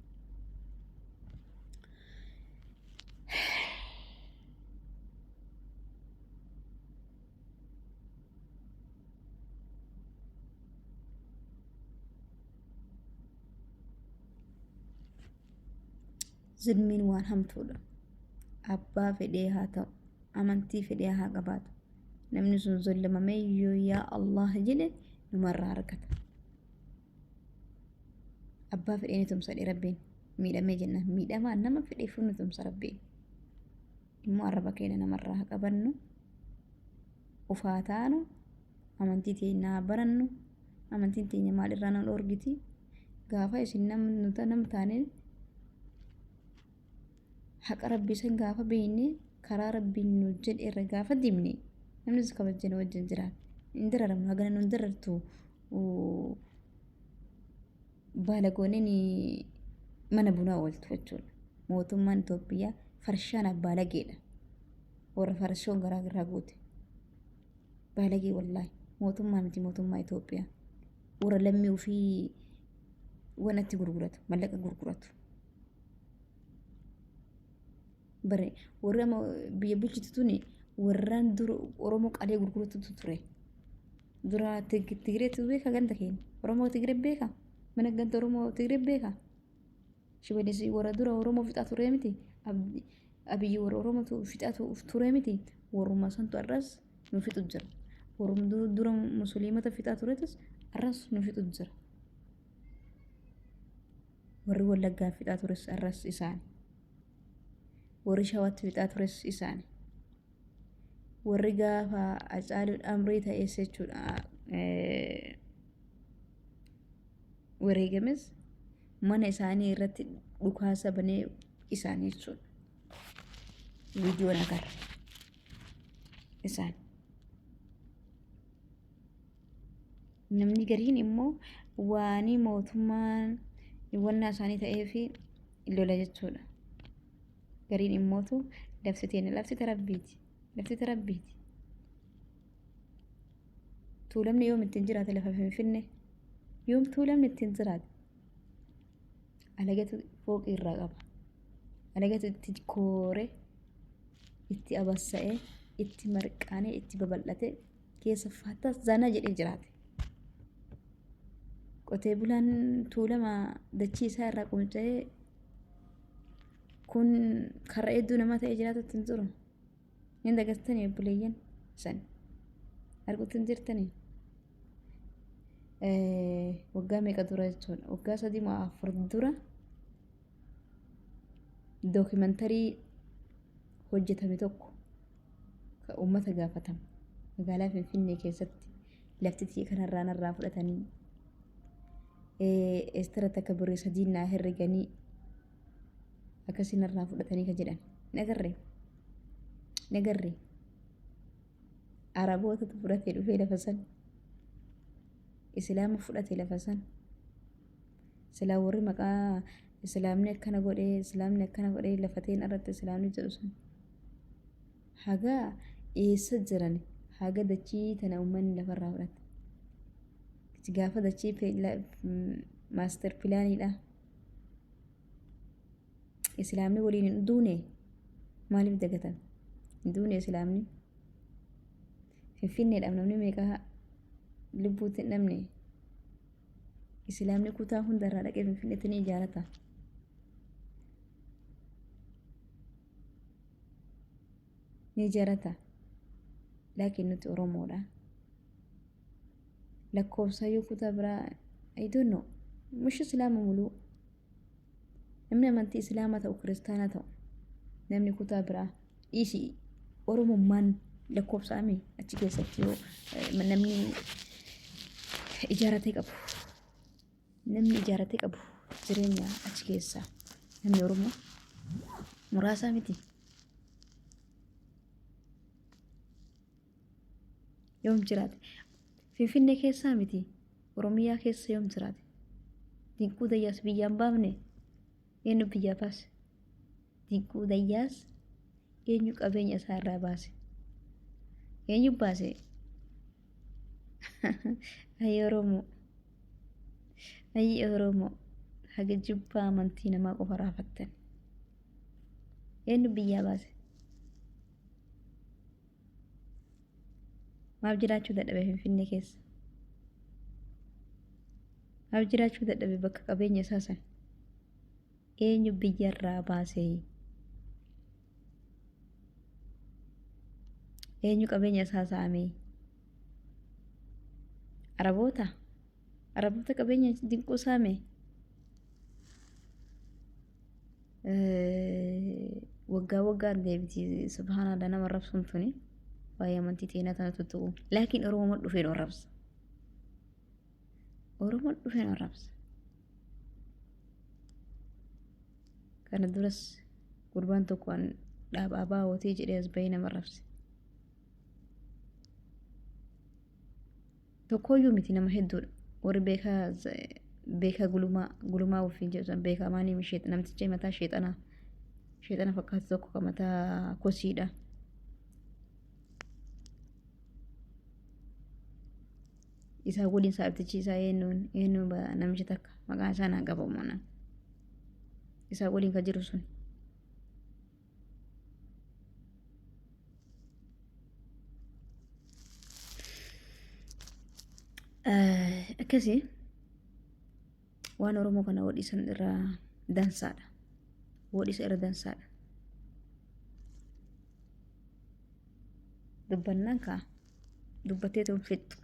Zulmiin waan hamtuudha. Abbaa fedhee haa ta'u, amantii fedhee haa qabaatu. Namni sun zullamamee yoo yaa Allah jedhe numarraa argata. Abbaa fedhee ni tumsa Rabbiin. Miidhamee jenna. Miidhamaa nama fedheefuu ni tumsa Rabbiin. Immoo arraba keenya namarraa haa qabannu. Ufaa taanu, amantii teenya haa barannu. Amantiin teenya maalirraa nu dhoorgiti? Gaafa isin nam taane, haqa Rabbii san gaafa beekne, karaa Rabbiin nu jedhe irra gaafa deemne, namnis kabajjee nu wajjin jiraata. Hin dararamnu, hagana nu hin darartu. Baalagooneen mana bunaa ooltu jechuudha. Mootummaan Itoophiyaa farshaan baalageedha. Warra farshoon garaa irraa guute. Baalagee wallaahi. Mootummaa miti mootummaa Itoophiyaa. Warra lammii ofii wanatti gurguratu, mallaqa gurguratu. Bare warri amma biyya bulchitu tuni warraan dur Oromoo qalee gurguratutu ture. Dura Tigireetu beeka ganda keenya. Oromoo Tigiree beeka. Mana ganda Oromoo Tigiree beeka. Shimallis warra dura Oromoo fixaa ture miti. Abiyyi warra Oromoo fixaa ture miti. Warruma santu har'as nu fixu jira. Warruma dura musliimota fixaa turetus har'as nu fixu jira. Warri Wallaggaa fixaa tures har'as isaani. Warri Shawaatti fixaa tures isaani. Warri gaafa Hacaaluun amrii ta'es jechuudha. Wareegames mana isaanii irratti dhukaasa banee isaanii jechuudha. Viidiyoon agarra. Isaan. Namni gariin immoo waanii mootummaan wannaa isaanii ta'eefi lola jechuudha. Gariin immootu lafti teenya lafti tarabbiiti. Lafti tarabbiiti. Tuulamni yoom ittiin jiraate lafa Finfinnee? Yoom tuulamni ittiin jiraate? Alagatu fooqii irraa qaba. Alagatu itti kooree, itti abassa'ee, itti marqaanee, itti babal'atee keessa faata zana jedhee jiraate. Qotee bulaan Tuulama dachii isaa irraa qunca'ee kun karra hedduu namaa ta'ee jiraatutti hin jiru. Hin dagatanii obboleeyyan san arguutti hin jirtanii. Waggaa meeqa dura jechuudha? Waggaa 3 moo 4 dura. Dookimantarii hojjetame tokko ka uummata gaafatame magaalaa Finfinnee keessatti lafti tiyya kanarraa narraa fudhatanii eestara takka birrii sadiin naa herreganii akkasii narraa fudhatanii ka jedhan hin agarre, hin agarre. Arabootatu fudhatee dhufee lafa san, Islaama fudhate lafa san. Silaa warri maqaa Islaamni akkana godhee, Islaamni akkana godhee lafateen irratti Islaamni jedhu sun haga eessa jiran? Haga dachii tana uummanni lafarraa fudhate. Gaafa dachii maaster pilaaniidha. Islaamni waliin hin duune, maaliif dagatan? Hin duune Islaamni. Finfinneedhaaf namni meeqa lubbuutti hin dhabne? Islaamni kutaa hundarraa dhaqee Finfinneetti ni ijaarata. Ni ijaarata. Laakiin nuti Oromoodha. Lakkoofsayyuu kutaa biraa, I don't know. Mushi Islaama muluu. Namni amantii Islaamaa ta'u, Kiristaanaa ta'u, namni kutaa biraa dhiisi, Oromummaan lakkoofsaami achi keessatti yoo namni ijaaratee qabu, namni ijaaratee qabu jireenya achi keessaa namni Oromoo muraasaa miti. Yoom jiraate? Finfinnee keessaa miti, Oromiyaa keessa yoom jiraate? Dinquu Dayyaas biyyaan baafne, eenyu biyyaa baase? Dinquu Dayyaas eenyu qabeenya isaa irraa baase? Eenyu baase? Ayyi Oromoo, ayyi Oromoo, haga jibbaa amantii namaa qofa raafattan. Eenyu biyyaa baase? Maaf jiraachuu dadhabe Finfinnee keessa? Maaf jiraachuu dadhabe bakka qabeenya isaa san? Eenyu biyyarraa baase? Eenyu qabeenya isaa saame? Araboota? Araboota qabeenya Dinquu saame? Waggaa waggaan deebiti. Subhaanallah, nama rabsuun tuni waa'ee amantii teenaa tana tuttuqu. Laakiin Oromoon dhufee nu arrabsa. Oromoon dhufee nu arrabsa. Kana duras gurbaan tokko an dhaaba abaawotee jedhee as bahee nama arrabse. Tokkooyyuu miti, nama hedduudha. Warri beekaa beekaa gulumaa gulumaa ofiin jedhu san, beekaa maanii sheex namticha mataa sheexanaa sheexana fakkaatu tokko kan mataa kosiidha. Isaa waliin saabtichi isaa eenyuun eenyuun namicha takka maqaan isaa naan qabamu naan isaa waliin kan jiru sun. Akkasii waan Oromoo kana hodhisan irraa dansaadha. Hodhisa irra dansaadha. Dubbannaan kaa dubbattee tun fixxu.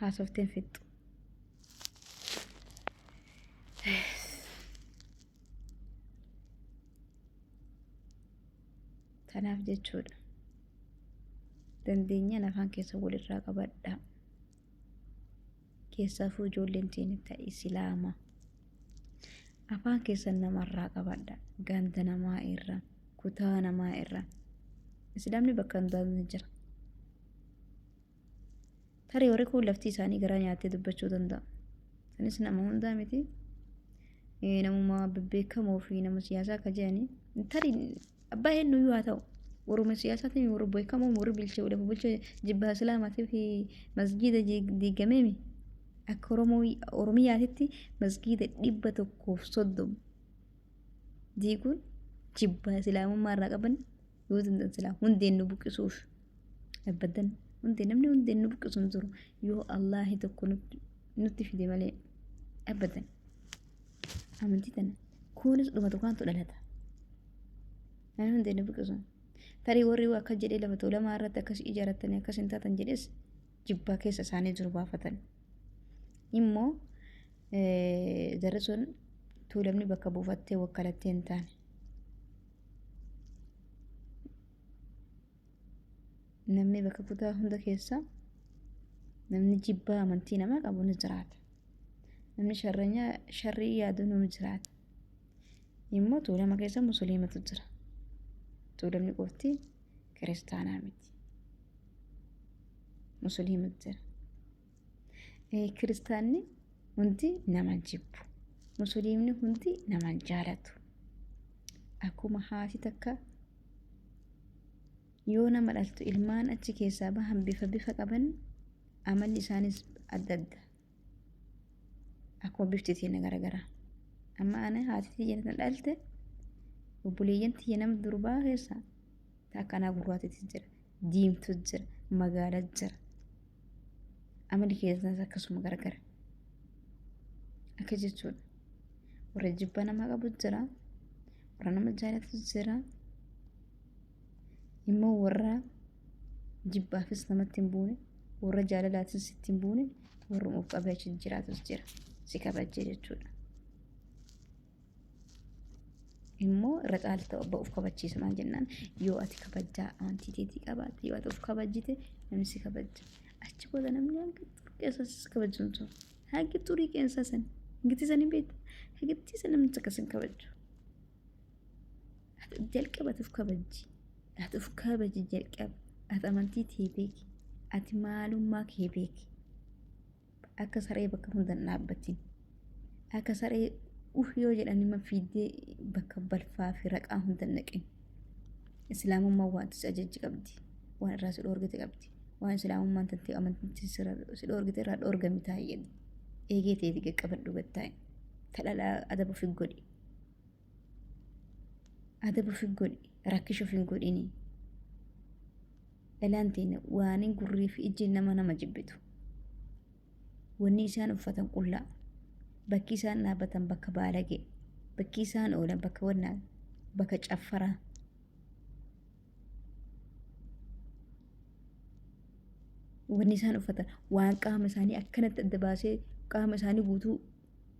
Haasofteen fixxu. Kanaaf jechuudha. Dandeenyaan afaan keessa walirraa qabadhaa. Keessaafuu ijoolleen teenya ta Islaama. Afaan keessan namarraa qabadha. Ganda namaa irra, kutaa namaa irra. Islaamni bakka hundaa ni jira. Tarii warri kun lafti isaanii garaa nyaattee dubbachuu danda'a. Sanis nama hundaa miti. Namuma bebbeekamoo fi nama siyaasaa akka jedhanii tarii abbaa eenyuyyuu haa ta'u. Warruma siyaasaatiin warri beekamoo, warri bulchee lafa bulchee jibbaa Islaamaatii fi masgiida diigameemi. Akka Oromoo Oromiyaatitti masgiida 130 diiguun jibbaa Islaamummaa irraa qaban yoo danda'an silaa hundeen nu buqqisuuf dhaabbadan. Hundee namni hundeen nu buqqisu hin jiru yoo Allaahi tokko nutti fide malee dhaabbadan. Amantii tana kunis dhumatu kaantu dhalata. Namni hundeen nu buqqisu. Tarii warri akka jedhee lafa Tuulamaa irratti akkas ijaarratanii akkas hin taatan jedhes jibbaa keessa isaanii jiru baafatan. Immoo Jarri sun Tuulamni bakka buufattee wakkalattee hin taane. Namni bakka kutaa hunda keessa namni jibbaa amantii namaa qabu ni jiraata. Namni sharranyaa sharrii yaadu ni jiraata. Immoo Tuulama keessa musliimatu jira. Tuulamni qofti kiristaanaa miti. Musliimatu jira. Kiristaanni hundi nama jibbu. Musliimni hundi nama jaalatu. Akkuma haati takka yoo nama dhaltu ilmaan achi keessaa bahan bifa bifa qaban amalli isaanis adda adda. Akkuma bifti teenya garagaraa. Amma ana haati tiyya na dhalte obboleeyyan tiyya nama durbaa keessaa ta akkanaa gurraatitti jira, diimtu jira, magaala jira. Amalli keessaas akkasuma garagara. Akka jechuudha. Warra jibba namaa qabu jira, warra nama jaalatu jira. Immoo warra jibbaafis namatti hin buune, warra jaalalaatis sitti hin buune, warra of qabee achi jiraatus jira. Si kabajjee jechuudha. Immoo irra caalta obba of kabachiisa maal jennaan yoo ati kabajjaa amantii teetii qabaatte yoo ati of kabajjite namni si kabajja. Achi booda namni hanga xurii qeensa si kabajju hin jiru. Hanga xurii qeensaa san hangiti san hin beektu. Hangiti san namni takka sin kabajju. Ati jalqaba ati of kabajji. Ati of kabaji jalqaba. Ati amantii tee beeki. Ati maalummaa kee beeki. Akka saree bakka hunda hin dhaabbatin. Akka saree uh yoo jedhan ima fiiddee bakka balfaa fi raqaa hunda hin dhaqin. Islaamummaan waan si ajajji qabdi. Waan irraa si dhoorgite qabdi. Waan islaamummaan tantee amantiin si dhoorgite irraa dhoorgami taa'i jedhi. Eegee teeti qaqqabadhu gad taa'i. Tadhalaa adaba ofi godhi. Adaba ofi godhi. Rakkisha ofi hin godhini. Dhalaan teenya waanin gurrii fi ijji nama nama jibbitu. Wanni isaan uffatan qullaa. Bakki isaan dhaabbatan bakka baalagee. Bakki isaan oolan bakka wannaa bakka caffaraa. Wanni isaan uffatan waan qaama isaanii akkanatti adda baasee qaama isaanii guutuu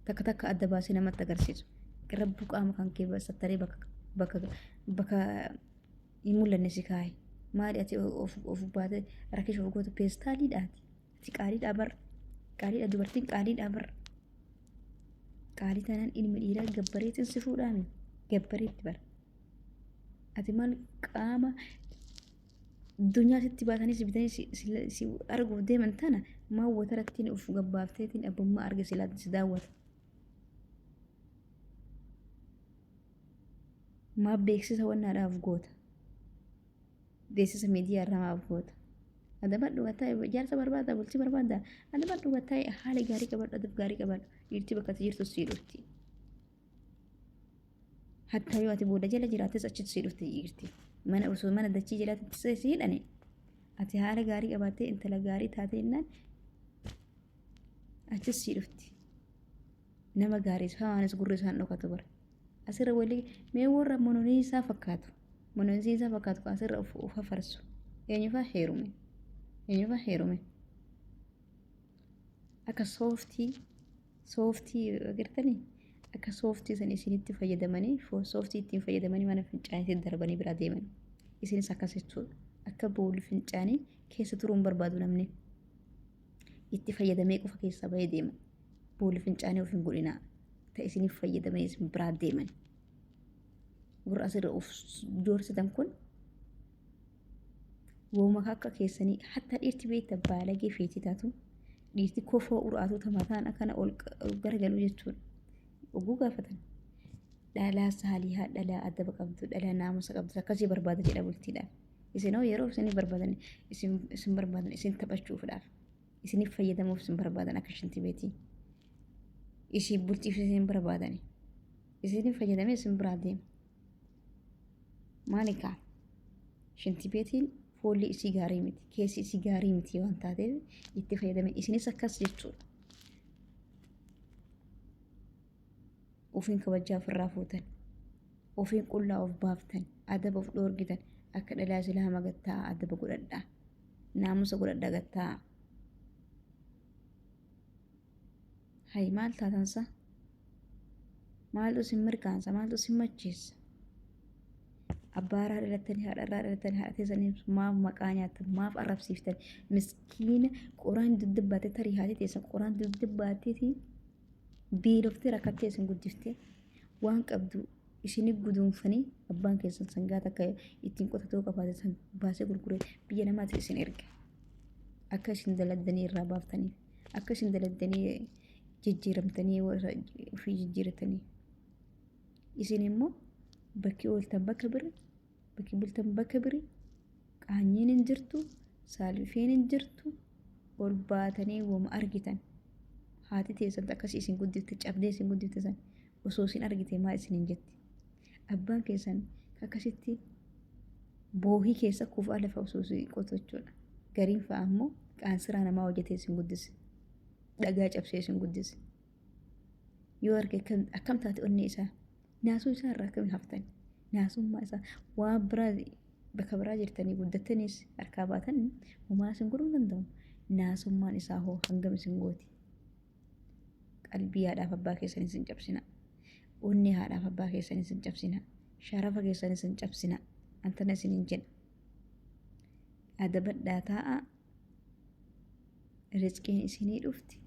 takka takka adda baasee namatti agarsiisu. Rabbuu qaama kan kee sattaree bakka bakka bakka hin mul'anne si kaaye. Maali ati of of baate rakkisha of gootu peestaaliidhaati. Ati qaaliidhaa bar. Qaaliidha dubartiin qaaliidhaa bar. Qaalii taanaan ilmi dhiiraa gabbareetiin si fuudhaami. Gabbareetti bar. Ati maal qaama addunyaa sitti baatanii si bitanii si arguuf deeman tana maal watarattiin of gabbaafteetiin abbummaa arge si daawwata. Maaf beeksisa wannaadhaaf goota? Beeksisa miidiyaa irraa maaf goota? Adabadhu gattaa'e ijaarsa barbaada bultii barbaada adabadhu gattaa'e haala gaarii qabadhu adab gaarii qabadhu dhiirti bakka ati jirtu sii dhufti. Hattaa yoo ati booda jala jiraattes achitti sii dhufti dhiirti. Mana osoo mana dachii jalaatti si hidhani ati haala gaarii qabaattee intala gaarii taatee jennaan achis sii dhufti. Nama gaariis hamaanis gurri isaan dhokatu bara. Asirra walii mee warra mononiisaa fakkaatu mononiisaa fakkaatu kan asirra of of hafarsu eenyufaa heerume eenyufaa heerume akka sooftii sooftii agartanii akka sooftii san isinitti fayyadamanii sooftii ittiin fayyadamanii mana fincaaniitti darbanii biraa deeman isinis akkas jechuudha akka boolli fincaanii keessa turuun barbaadu namni itti fayyadamee qofa keessaa bahee deema. Boolli fincaanii of hin godhinaa. Ta isiniif fayyadamee isin biraa deeman. Warra asirra of joorsitan kun wooma akka keessanii hatta dhiirti beekta baalagee feetii taatu dhiirti kofoo uraatu ta mataan akkana ol garagalu jechuudha. Oguu gaafatan dhalaa saalihaa dhalaa adaba qabdu dhalaa naamusa qabdu akkasii barbaada jedha bultiidhaaf. Isin hoo yeroo isin barbaadan isin isin barbaadan isin taphachuufidhaaf isiniif fayyadamuuf isin barbaadan akka shintibeetii. Isii bultiif isin barbaadani. Isiniif fayyadamee isin biraa deema. Maali kaa? Shintibeetiin foolli isii gaarii miti. Keessi isii gaarii miti waan taateef itti fayyadame isinis akkas jechuudha. Ofiin kabajaa ofirraa fuutan. Ofiin qullaa of baaftan. Adaba of dhoorgitan. Akka dhalaa islaama gattaa adaba godhadhaa. Naamusa godhadhaa gattaa. Hay maal taatansa? Maaltu isin mirkaansa? Maaltu isin macheessa? Abbaaraa dhalattanii haadharraa dhalattanii haadha teessanii maaf maqaa nyaattan? Maaf arrabsiiftan? Miskiina qoraan dugda baatee tarii haati teessan qoraan dugda baateetii beeloftee rakkattee isin guddiftee waan qabdu isini guduunfanii abbaan keessan sangaa takka ittiin qotatoo qabaate san baasee gurguree biyya namaatti isin erge. Akka isin daladdanii irraa baaftaniif akka isin daladdanii jijjiiramtanii warra ofii jijjiiratanii. Isin immoo bakki ooltan bakka bira, bakki bultan bakka biri, qaanyiin hin jirtu, saalfeen hin jirtu, ol baatanii wama argitan. Haati teessan akkasii isin guddifte, cabdee isin guddifte san osoo isin argite maal isin hin jetti. Abbaan keessan akkasitti boohii keessa kufaa lafa osoo isin qotu jechuudha. Gariin fa'a ammoo qaansiraa namaa hojjetee isin guddise. Dhagaa cabsee isin guddise. Yoo arge akkam taate onnee isaa naasuu isaa irraa akkamiin haftan naasummaa isaa waan biraa bakka biraa jirtanii guddattaniis harkaa baatan homaa isin godhuu hin danda'u. Naasummaan isaa hoo hangam isin gooti? Qalbii haadhaaf abbaa keessanis hin cabsina. Onnee haadhaaf abbaa keessanis hin cabsina. Sharafa keessanis hin cabsina. Antana isin hin jedha. Adabadhaa taa'aa. Rizqiin isinii dhufti.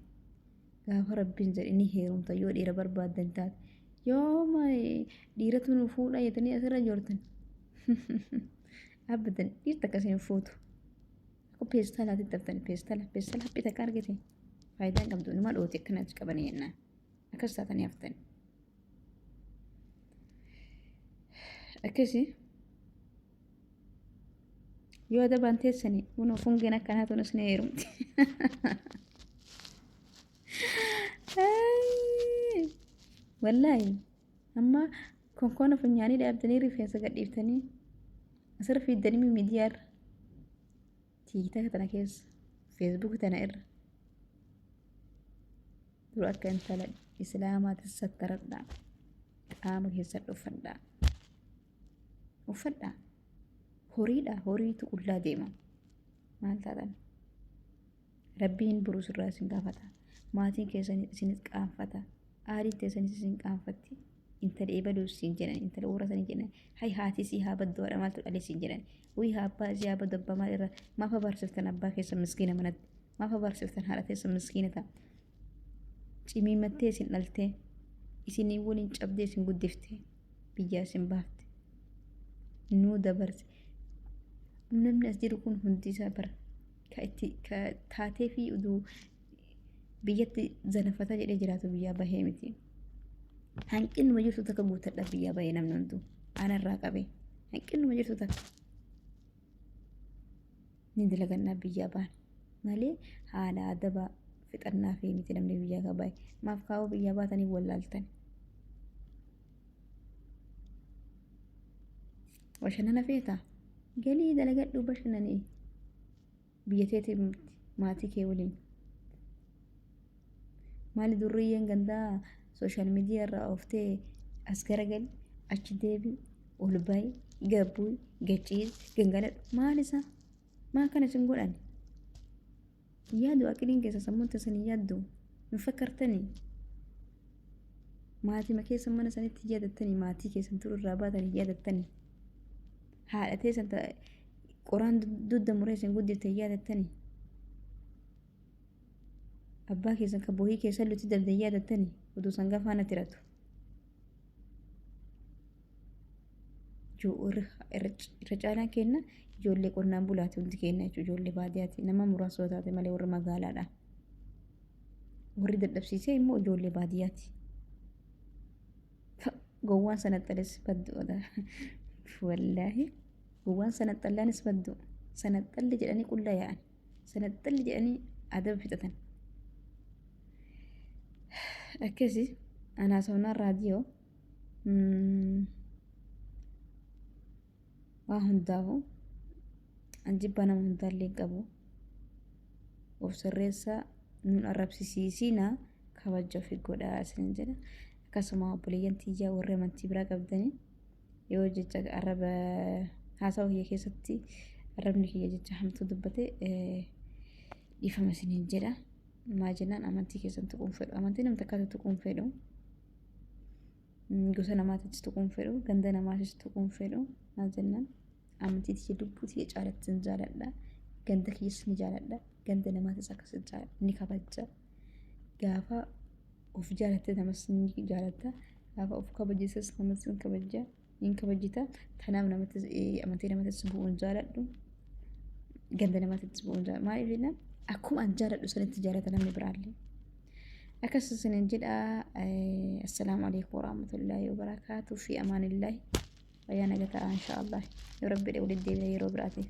Gaafa rabbiin jedhe ni heerumta yoo dhiira barbaaddan taate. Yooma dhiiratu nu fuudha jettanii asirra joortan. Abadan dhiirta akkasii hin fuutu. Akka peestaalaatti taphatan peestaala peestaala haphii takka argite faayidaa hin qabdu numa dhooti akkanatti qabanii jennaan. Akkas taatanii haftan. Akkasii. Yoo adabaan teessanii kunoo fungeen akkanaa tunis ni heerumti. Wallaahi amma konkoona funyaanii dhaabdanii rifeensa gadhiiftanii asirra fiiddanii miidiyaa irra tiiktaaka tana keessa feesbuuk tana irra dura akka intala islaamaatti sattaradhaa qaama keessa dhuffadhaa. Uffadhaa. Horiidha horiitu qullaa deema. Maal taatan? Rabbiin boruu sirraa isin gaafata. Maatiin keessan isinis qaanfata. Aadiin teessanis isin qaanfatti. Intala ebaluu siin jedhan intala warra sanii jedhan hay haati sii haa baddu haadha maaltu dhalee siin jedhan wii haa abbaa sii haa baddu abbaa maal irra maaf abaarsiftan abbaa keessan miskiina manatti maaf abaarsiftan haadha teessan miskiina ta'a cimiimattee isin dhaltee isinii waliin cabdee isin guddiftee biyyaa isin baafte nuu dabarse namni as jiru kun hundi isaa bara ka itti ka taatee fi uduu biyyatti zanafata jedhee jiraatu biyyaa bahee miti. Hanqinuma jirtu takka guuttadha biyyaa bahee namni hunduu anarraa qabee hanqinuma jirtu takka ni dalagannaa biyyaa bahan malee haala adabaa fixannaa fi miti namni biyyaa ka bahe maaf kaa'uu biyyaa baatanii wallaaltan. Bashannana feetaa? Galii dalagadhu bashannanii biyya teetii maatii kee waliin. Maali durriyyeen gandaa sooshaal miidiyaa irraa ooftee as garagali achi deebi ol bahi gabbuy gaciis gangaladhu maal isaa maal kana isin godhan yaadu aqiliin keessa sammuun teessan hin yaaddu hin fakkartanii maatima keessa mana sanitti yaadattanii maatii keessan turu irraa baatanii yaadattanii haadha teessan qoraan dugda muree isin guddifte yaadattanii abbaa keessan ka boohii keessan lutti dabde yaadattanii utuu sangaa faana tiratu. Irra caalaan kenna ijoollee qonnaan bulaati hundi kenna jechuudha ijoollee baadiyyaati nama muraasa yoo taate malee warri magaalaadha. Warri dadhabsiisee immoo ijoollee baadiyyaati. Gowwaan sanaxxales badduudha. Wallaahi gowwaan sanaxxallaanis baddu. Sanaxxalli jedhanii qullaa yaa'an. Sanaxxalli jedhanii adaba fixatan. Akkasi anaa soonaan raadiyoo waa hundaafuu an jibbaa nama hundaallee hin qabu. Of sirreessaa nun arrabsisiisinaa kabaja ofii godhaa isinin jedha. Akkasuma obboleeyyan tiyyaa warri amantii biraa qabdanii yoo jecha arraba haasawa kiyya keessatti arrabni kiyya jecha hamtuu dubbate dhiifama isiniin jedha. Maa jennaan amantii keessan tuquun fedhu. Amantii nam takkaatu tuquun fedhu. Gosa namaatis tuquun fedhu. Ganda namaatis tuquun fedhu. Maal jennaan amantii tiyya lubbuu tiyya caalatti hin jaaladha. Ganda kiyyas ni jaaladha. Ganda namaatis akkas jaaladha. Ni kabaja. Gaafa of jaalatte namas ni jaalatta. Gaafa of kabajisas namas ni kabaja. Ni kabajita. Kanaaf namatti amantii namattis bu'uun jaaladhu. Ganda namattis bu'uun jaaladhu. Maaliif jennaan akkuma an jaaladhu sanitti jaalata namni biraallee. Akkas isinin jedha. Assalaamu alaikum warahmatullaahi wabarakaatu fi amaanillaahi. Fayyaa naga ta'a inshaallah. Yoo rabbi jedhe walitti deebina yeroo biraatiif.